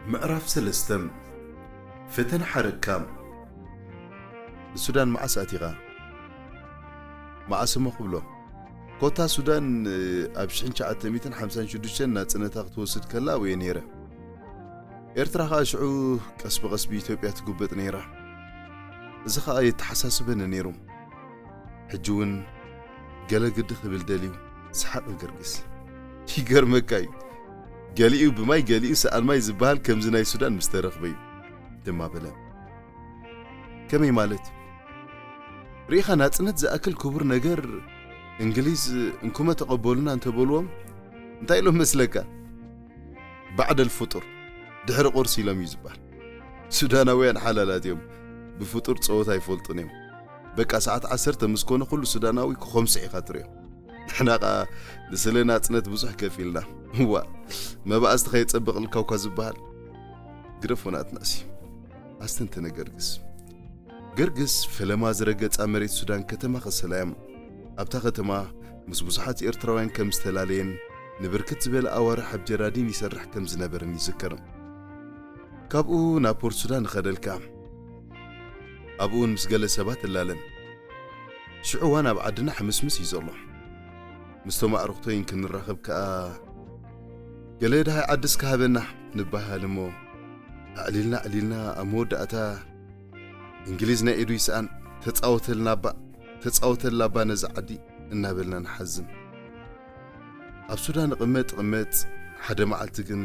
ምዕራፍ ሰለስተ። ፈተነ ሓረካ። ንሱዳን መዓስ ኣቲኻ? መዓስ እሞ ክብሎ? ኮታ ሱዳን፣ እ፣ ኣብ ሽሕን ትሽዓተ ሚእትን ሓምሳን ሽዱሽተን ናጽነታ ክትወስድ ከላ ኣብየ ነይረ። ኤርትራ ኸኣ ሽዑ ቀስ ብቐስ ብኢትዮጵያ ትጉበጥ ነይራ። እዚ ኸኣ የተሓሳስበኒ ነይሩ። ሕጂ እውን ገለ ግዲ ክብል ደልዩ ሰሓቐ ገርግስ። ይገርመካ እዩ። ገሊኡ ብማይ ገሊኡ ሰኣን ማይ ዝበሃል ከምዚ ናይ ሱዳን ምስ ተረኽበ እዩ ድማ በለ። ከመይ ማለት? ርኢኻ ናጽነት ዝኣክል ክቡር ነገር እንግሊዝ እንኩመ ተቐበሉና እንተበልዎም እንታይ ኢሎም መስለካ? ባዕደል ፍጡር ድሕሪ ቁርሲ ኢሎም እዩ ዝበሃል። ሱዳናውያን ሓላላት እዮም። ብፍጡር ጸወታ ኣይፈልጡን እዮም። በቃ ሰዓት ዓሰርተ ምስ ኮነ ኩሉ ሱዳናዊ ክኾምስዕ ኢኻ ትርእዮ። ንሕና ኸኣ ንስለ ናጽነት ብዙሕ ከፊልና። እዋ፣ መባእስቲ ከየጸበቕልካ እኳ ዝበሃል። ግደፎ ናትናሲ። ኣስተንተነ ገርግስ። ገርግስ ፈለማ ዝረገጻ መሬት ሱዳን ከተማ ከሰላ እያ። ኣብታ ከተማ ምስ ብዙሓት ኤርትራውያን ከም ዝተላለየን ንብርክት ዝበለ ኣዋርሕ ኣብ ጀራዲን ይሰርሕ ከም ዝነበረን ይዝከር። ካብኡ ናብ ፖርት ሱዳን ንኸደልካ። ኣብኡ እውን ምስ ገለ ሰባት እላለን። ሽዑ እዋን ኣብ ዓድና ሕምስምስ እዩ ዘሎ። ምስቶም ኣዕሩኽተይን ክንራኸብ ከኣ ገለ ደሃይ ዓድስ ክሃበና ንበሃል እሞ ኣዕሊልና ኣዕሊልና ኣብ መወዳእታ እንግሊዝ ናይ ኢዱ ይስኣን ተጻወተልና እባ፣ ተጻወተላ እባ ነዛ ዓዲ እናበልና ንሓዝን። ኣብ ሱዳን እቕመጥ እቕመጥ ሓደ መዓልቲ ግን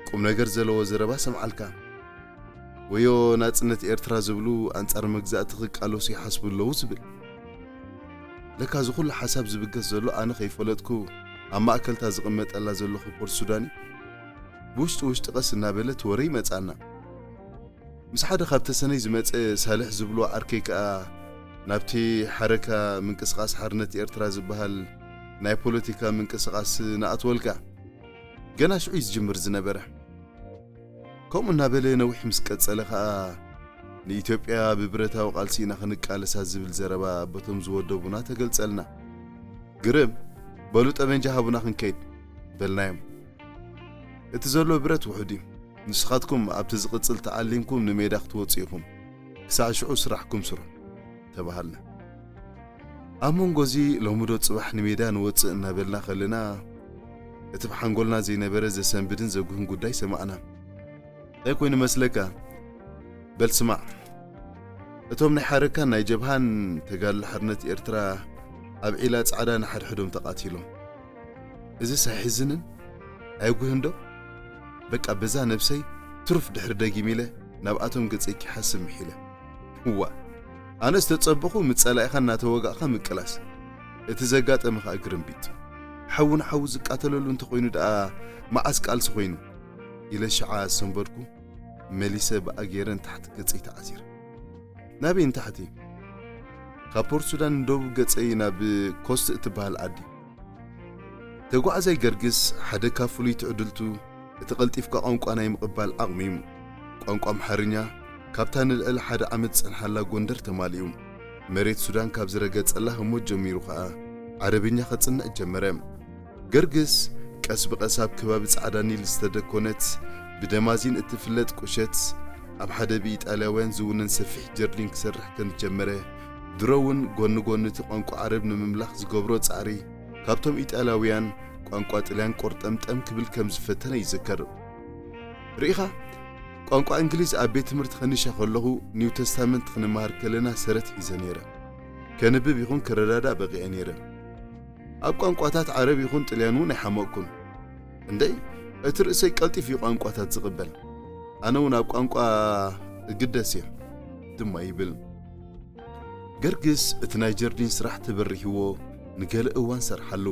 ቁም ነገር ዘለዎ ዘረባ ሰምዓልካ። ወዮ ናጽነት ኤርትራ ዝብሉ ኣንጻር መግዛእቲ ክቃለሱ ይሓስቡ ኣለዉ ዝብል። ለካ እዚ ኩሉ ሓሳብ ዝብገስ ዘሎ ኣነ ከይፈለጥኩ ኣብ ማእከልታ ዝቕመጠላ ዘለኹ ፖርት ሱዳን እዩ። ብውሽጢ ውሽጢ ቀስ እናበለት ወረ ይመጻና። ምስ ሓደ ካብ ተሰነይ ዝመጸ ሳልሕ ዝብሎ ዓርከይ ከኣ ናብቲ ሓረካ ምንቅስቓስ ሓርነት ኤርትራ ዝበሃል ናይ ፖለቲካ ምንቅስቓስ ንኣትወልካ። ገና ሽዑ እዩ ዝጅምር ዝነበረ። ከምኡ እናበለ ነዊሕ ምስ ቀጸለ ኸኣ ንኢትዮጵያ ብብረታዊ ቃልሲ ኢና ክንቃለሳ ዝብል ዘረባ በቶም ዝወደቡና ተገልጸልና። ግርም፣ በሉ ጠበንጃ ሃቡና ክንከይድ በልናዮም። እቲ ዘሎ ብረት ውሑድ እዩ። ንስኻትኩም ኣብቲ ዝቕጽል ተዓሊምኩም ንሜዳ ክትወጹ ኢኹም። ክሳዕ ሽዑ ስራሕኩም ስርሑ ተባሃልና። ኣብ መንጎ እዚ ሎሚ ዶ ጽባሕ ንሜዳ ንወጽእ እናበልና ከለና እቲ ብሓንጎልና ዘይነበረ ዘሰንብድን ዘጉህን ጉዳይ ሰማዕና። እንታይ ኮይኑ መስለካ? በል ስማዕ። እቶም ናይ ሓረካን ናይ ጀብሃን ተጋድሎ ሓርነት ኤርትራ ኣብ ዒላ ጻዕዳ ንሓድሕዶም ተቓቲሎም። እዝስ ኣይሕዝንን? ኣየጉህን ዶ? በቃ በዛ ነብሰይ ትሩፍ ድሕሪ ደጊም ኢለ ናብኣቶም ገጸይ ክሓስብ ምሒለ። እዋ፣ ኣነስ ተጸበኹ ምስ ጸላኢኻ እናተወጋእካ ምቅላስ። እቲ ዘጋጠመ ኸኣ ግርምቢጥ። ሓዊ ንሓዊ ዝቃተለሉ እንተኾይኑ ደኣ መዓስ ቃልሲ ኾይኑ? ኢለ ሽዓ ኣሰንበድኩ። መሊሰ ብኣጌረ ንታሕቲ ገጸይ ተዓዚረ። ናበይ ንታሕቲ? ካብ ፖርት ሱዳን ንደቡብ ገጸይ ናብ ኮስት እትበሃል ዓዲ። ተጓዓዛይ ገርግስ ሓደ ካብ ፍሉይ ትዕድልቱ እቲ ቀልጢፍካ ቋንቋ ናይ ምቕባል ዓቕሚ እዩ። ቋንቋ ኣምሓርኛ ካብታ ንልዕሊ ሓደ ዓመት ዝጸንሓላ ጎንደር ተማሊኡ። መሬት ሱዳን ካብ ዝረገጸላ ህሞት ጀሚሩ ኸኣ ዓረብኛ ከጽንዕ ጀመረ። ገርግስ ቀስ ብቐስ ኣብ ከባቢ ጻዕዳ ኒል ዝተደኮነት ብደማዚን እትፍለጥ ቁሸት ኣብ ሓደ ብኢጣልያውያን ዝውነን ሰፊሕ ጀርዲን ክሰርሕ ከም ዝጀመረ፣ ድሮ እውን ጎኒ ጎኒ እቲ ቋንቋ ዓረብ ንምምላኽ ዝገብሮ ጻዕሪ ካብቶም ኢጣልያውያን ቋንቋ ጥልያን ቆርጠምጠም ክብል ከም ዝፈተነ ይዝከር። ርኢኻ፣ ቋንቋ እንግሊዝ ኣብ ቤት ትምህርቲ ከንሻ ከለኹ ኒው ተስታመንት ክንመሃር ከለና ሰረት ሒዘ ነይረ። ከንብብ ይኹን ክረዳዳእ በቒዐ ነይረ። ኣብ ቋንቋታት ዓረብ ይኹን ጥልያን እውን ኣይሓመቕኩን። እንደይ፣ እቲ ርእሰይ ቀልጢፍ እዩ ቋንቋታት ዝቕበል። ኣነ እውን ኣብ ቋንቋ እግደስ እየ ድማ ይብል። ገርግስ እቲ ናይ ጀርዲን ስራሕ ተበሪህዎ ንገለ እዋን ሰርሓሉ።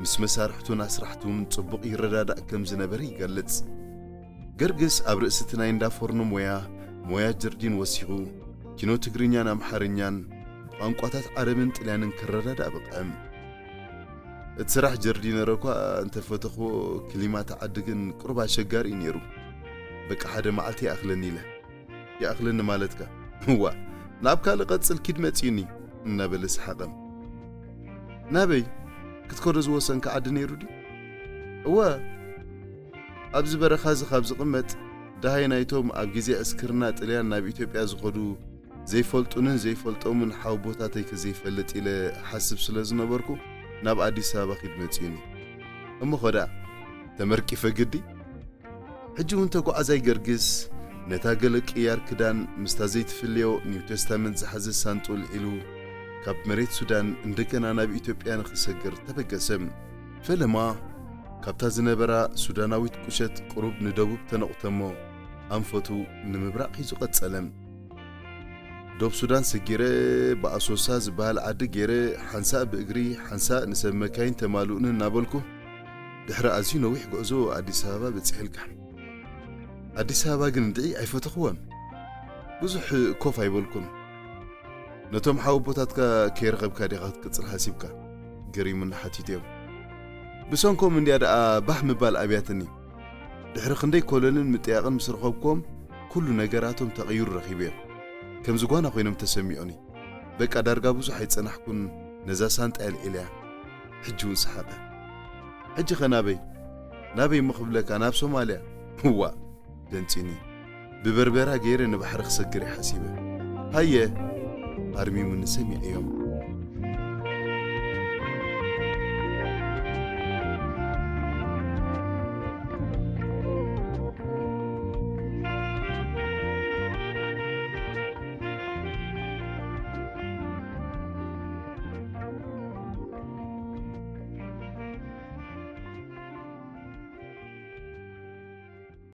ምስ መሳርሕቱን ኣስራሕቱን ጽቡቕ ይረዳዳእ ከም ዝነበረ ይገልጽ። ገርግስ ኣብ ርእሲ እቲ ናይ እንዳ ፎርኖ ሞያ፣ ሞያ ጀርዲን ወሲኹ፣ ኪኖ ትግርኛን ኣምሓርኛን፣ ቋንቋታት ዓረብን ጥልያንን ክረዳዳእ በቕዐ። እቲ ስራሕ ጀርዲነር እኳ እንተፈተኽዎ፣ ክሊማ እቲ ዓዲ ግን ቁሩብ ኣሸጋሪ እዩ ነይሩ። በቃ ሓደ መዓልቲ ይኣኽለኒ ኢለ። ይኣኽለኒ ማለትካ? እዋ፣ ናብ ካልእ ቀጽል ኪድ መጺኡኒ፣ እናበለ ሰሓቐ። ናበይ? ክትከዶ ዝወሰንካ ዓዲ ነይሩ ድዩ? እወ፣ ኣብዚ በረኻ እዚ ካብ ዝቕመጥ፣ ደሃይ ናይቶም ኣብ ግዜ ዕስክርና ጥልያን ናብ ኢትዮጵያ ዝኸዱ ዘይፈልጡንን ዘይፈልጦምን ሓወቦታተይ ከዘይፈልጥ ኢለ እሓስብ ስለ ዝነበርኩ፣ ናብ ኣዲስ ኣበባ ኪድ መጺኡኒ። እሞ ኸዳ ተመርቂፈ ግዲ። ሕጂ እውን ተጓዓዛይ ገርግስ ነታ ገለ ቅያር ክዳን ምስታ ዘይትፍለዮ ኒው ተስታመንት ዝሓዘ ሳንጡ ኣልዒሉ፣ ካብ መሬት ሱዳን እንደገና ናብ ኢትዮጵያ ንኽሰግር ተበገሰ። ፈለማ ካብታ ዝነበራ ሱዳናዊት ቁሸት ቁሩብ ንደቡብ ተነቑተሞ፣ ኣንፈቱ ንምብራቕ ሒዙ ቀጸለ። ዶብ ሱዳን ሰጊረ፣ ብኣሶሳ ዝበሃል ዓዲ ገይረ፣ ሓንሳእ ብእግሪ፣ ሓንሳእ ንሰብ መካይን ተማልኡኒ እናበልኩ፣ ድሕሪ ኣዝዩ ነዊሕ ጉዕዞ ኣዲስ ኣበባ በጺሐልካ። ኣዲስ ኣበባ ግን እንድዒ ኣይፈተኽዎን። ብዙሕ ኮፍ ኣይበልኩን። ነቶም ሓወቦታትካ ከይረኸብካ ዲኻ ክትቅጽል ሓሲብካ? ገሪሙኒ ሓቲተዮም። ብሰንኮም እንድያ ደኣ ባህ ምባል ኣብያትኒ። ድሕሪ ክንደይ ኮለልን ምጥያቕን ምስ ረኸብክዎም፣ ኩሉ ነገራቶም ተቐይሩ ረኺበዮ። ከምዚ ጓና ኮይኖም ተሰሚዑኒ። በቃ ዳርጋ ብዙሕ ኣይጸናሕኩን፣ ነዛ ሳንጣ የልዒለያ። ሕጂ እውን ሰሓቐ። ሕጂ ኸ ናበይ? ናበይ እሞ ክብለካ፣ ናብ ሶማልያ። እዋእ፣ ደንጺኒ። ብበርበራ ገይረ ንባሕሪ ክሰግር እየ ሓሲበ። ሃየ፣ ኣርሚሙኒ ሰሚዐዮም።